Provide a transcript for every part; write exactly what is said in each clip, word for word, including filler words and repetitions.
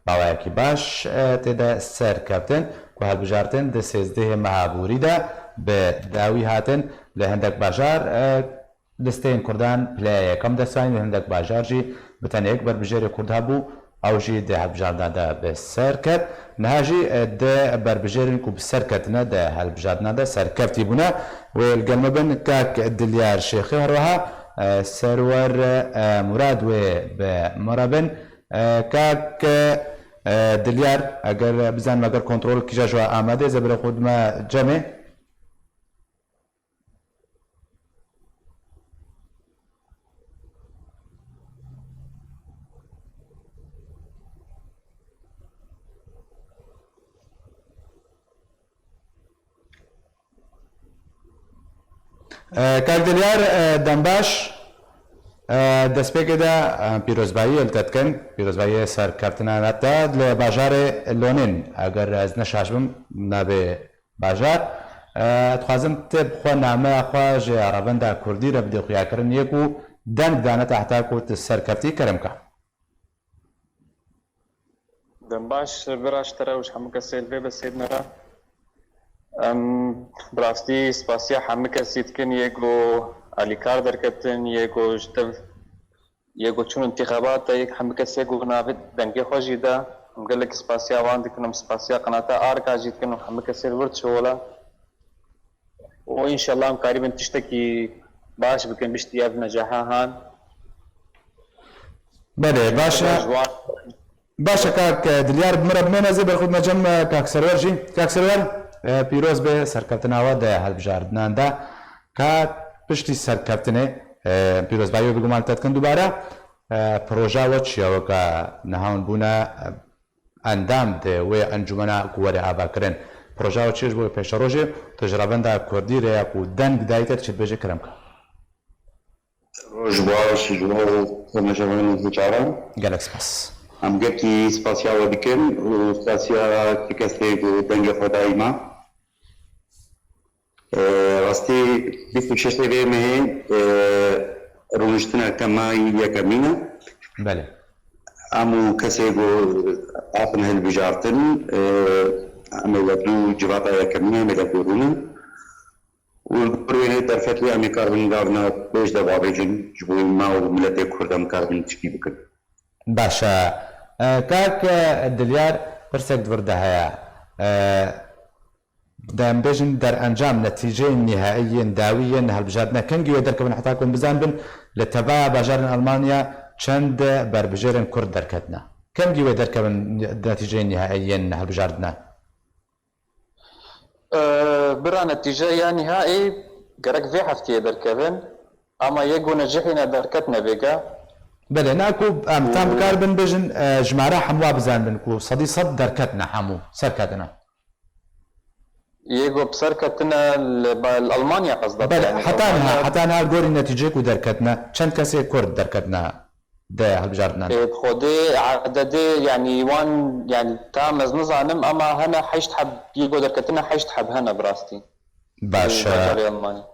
Dawayekî baş, e, tê de ser keftin ku hilbijartin di sêzdehê meha borî de bi dawî hatin li hindek bajar, e, listeyên Kurdan pileya yekem dest xist, li hindek bajar jî bi tenê yek berbijêrê Kurd hebû, ew jî di hilbijardina de bi ser ket. Niha jî, e, di berbijêrên ku bi ser ketine di hilbijardina de serkeftî bûne. Wê li gel me bin kak Dilyar Şêxê, herweha, e, Serwer, e, Murad wê bi me re bin. E, kak, e, Dilyar, eger bizanim eger kontrol kîja ji we amade, ez ê berê xwe dime Cemê. E, Kak Dilyar, e, dem baş. E, destpêkê de, e, pîrozbayî li te dikin, pîrozbayiyê serkeftina te li bajarê Lonên, eger ez ne şaş bim, navê bajar. E, dixwazim tu bi xwe nameya xwe ji Revenda Kurdî re bidî xuyakirin, yê ku deng dane te heta ku tu serkeftî, kerem ke. Dem baş, bira ji te re û ji hemû kesê li vê besê dine re. Em, bi rastî spasiya hemû kesî dikin, yê ku alîkar derketin, yê ku ji tev, yê ku çûn întîxabata, yê hemû kesê ku navê dengê xwe jî da. Em gelek spasiya wan dikin, em spasiya qenata Arka jî dikin û hemû kesê li wir dişiwile. û înşallah em karîbin tiştekî baş bikin piştî ev necaha han. Belê, baş e. Ji wan Baş e, kak, e, Dilyar, bi min re bimêne, ez ê berxwe dime Cem, e, kak Serwer jî. Kak Serwer, e, pîroz be serkeftina we di hilbijardinan de. Ka piştî serkeftinê, e, pîrozbayî wê biguman te dikin dubare, e, proja we çi ye weke niha hûn bûne, e, endam di wê encûmena ku were avakirin. Projeya we çi ye ji bo pêşerojê? Tu ji Revenda Kurdî re ya ku deng dayî te, tu çi dibêjî, kerem ke? Roj baş ji we û temaşevanên hêja re. Gelek spas. Em gelkî spasiya we dikin û spasiya ti kesê ku dengê xwe dayî me. E, rastî bîst û şeşê vê mehê, e, rûniştina kema yekemîn e. Belê. Em û kesê ku hatin hilbijartin, e, em ê wek du civata yekemîn e, em ê wek du rûnin. Û li gor wê derfetê em ê karibin gavna pêş de bavêjin ji bo me û miletê Kurd em karibin tişkî bikin. Baş e. E, kak, e, Dilyar, pirsek di vir de heye. E, Dem bêjin derencam, netîceyên nîhaî yên dawî yên hilbijartina kengî wê derkevin heta ku em bizanibin li tevaya bajarên Elmanya çend berbijêrên Kurd derketine? Kengî wê derkevin netîceyên nîhaî yên hilbijartina? Ee, bira netîceya nîhaî gerek vê heftiyê derkevin. Ama yê ku necihîne derketine vêga. Belê, na ku em tam Û- bikaribin bêjin, e, jimara hemû bizanibin ku sedî sed derketine hemû, serketine. Yê ku bi ser ketine li, ba-, li Almanya qesda te, Belê, yani heta niha, Almanya heta niha li gorî netîcê ku derketine, çend kesê Kurd derketine di hilbijartina? Ê, bi xwedê ededê, yani wan, yani tam ez nizanim, ama hene heşt heb, yê ku derketine heşt heb hene bi rastî. Baş, Li bajarê Almanya.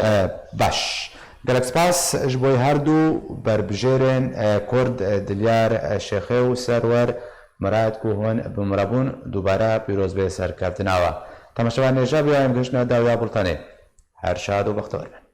E, baş. Gelek spas ji bo her du berbijêrên, e, Kurd, e, Dilyar, e, Şêxê û Serwer Mirad ku hûn bi min re bûn, dubare pîroz bê serkeftina we. Temaşevanên hêja, bi em gihiştine dawiya bultenê. Her şad û bextewar bin.